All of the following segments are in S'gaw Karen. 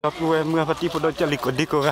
ဒီပုၢ်ဝဲၢ်မုၢ်အဖါတံၢ်ဖိဒီကၢ်လံၤကိးဒံကိးဂၤ, တနံၤညါလၢမဲၢ်ရမိၢ်မ့ၣ်အူအီၣ်ဒၣ်နီၤ, လၢမဲၢ်ရမိၢ်မ့ၣ်အူအီၣ်ဒၣ်, ကဝီၤဒ့လွံၢ်တၢ်ဆါဟံၣ်, ဘူးအီၣ်ဒီးခိၣ်ဒီ, ကဝီၤ, ကဝီၤလွံၢ်တၢ်ဆါဟံၣ်ခိၣ်ဒီနီၤအံၤ, ဝဲကဝီၤဒ့လွံၢ်နီၤအံၤ မုၢ်အဖါတံၢ်, ဖိဒီကၢ်လံၤ မဲၢ်ရမိၢ်ကဝီၤဒ့လွံၢ်နီၤအံၤ, ပှၤတၢ်အူအီၣ်, တၢ်ဆါဟံၣ်ပှၤအူအဟံၣ်အူအကၢ်, ဒီးဘျီပှၤတ့ဝဲသီၣ်လီၤနီၤ အူအကၢ်နီၤအံၤ ပှၤပညါဟဲဒီဒူၣ်နီၤအံၤ လၢကဝီၤဒ့လွံၢ်တၢ်ဆါဟံၣ်ခိၣ်ဒီနီၤ ဝဲပှၤဟံၣ်အူအီၣ်ခံဖျၢၣ်လံ, ဟံၣ်အူအီၣ်ခံဖျၢၣ်လံ. ဖှံနၣ်ရံၣ်, ဖှံနၣ်ရံၣ်ဖဲအံၤ, ဟံၣ်အူအီၣ်ကၠီလံ, ဟံၣ်အူအီၣ်ခံဖျၢၣ်လံနီၤ. ဟံၣ်ဖျၢၣ်န့ၣ် အကၢ်တ့ဝဲ, ကၢ်သီအံၤလီၤနီၤ အူအီၣ်ကၠီနီၤအံၤဘျီ, ပှၤဟံၣ်အူအီၣ်ကၠီလံ. ပှၤဒၢးအူထီၣ်ခံဖျၢၣ်လံနီၤ, ဒၢးအူထီၣ်ခံဖျၢၣ်သၢဖျၢၣ်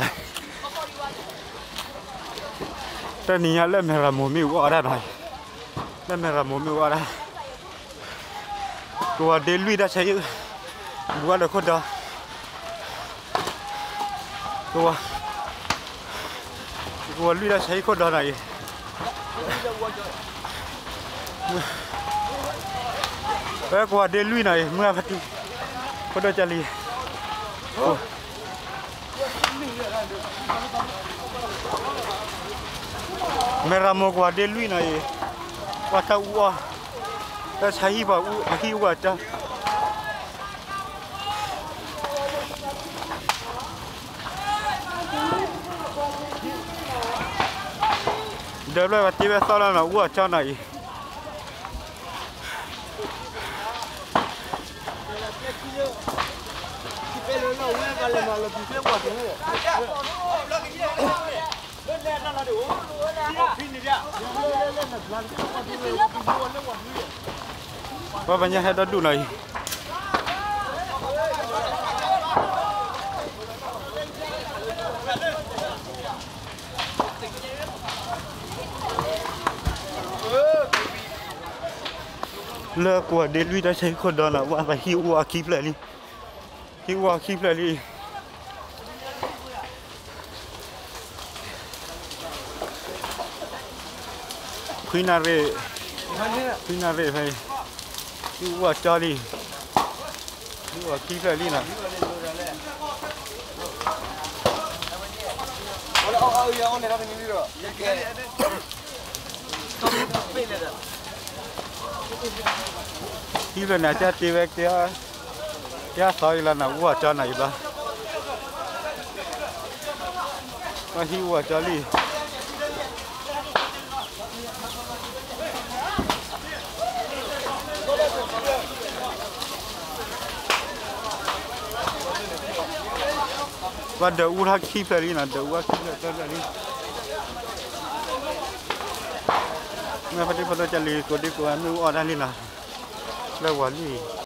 လံ. မုၢ်ဖါတံၢ်ဖိဒီကၢ်လံၤကိးဒံကိးဂၤ မ့ၣ်အူအီၣ်ဒၣ်လံနီၤ, လၢဝၤလံ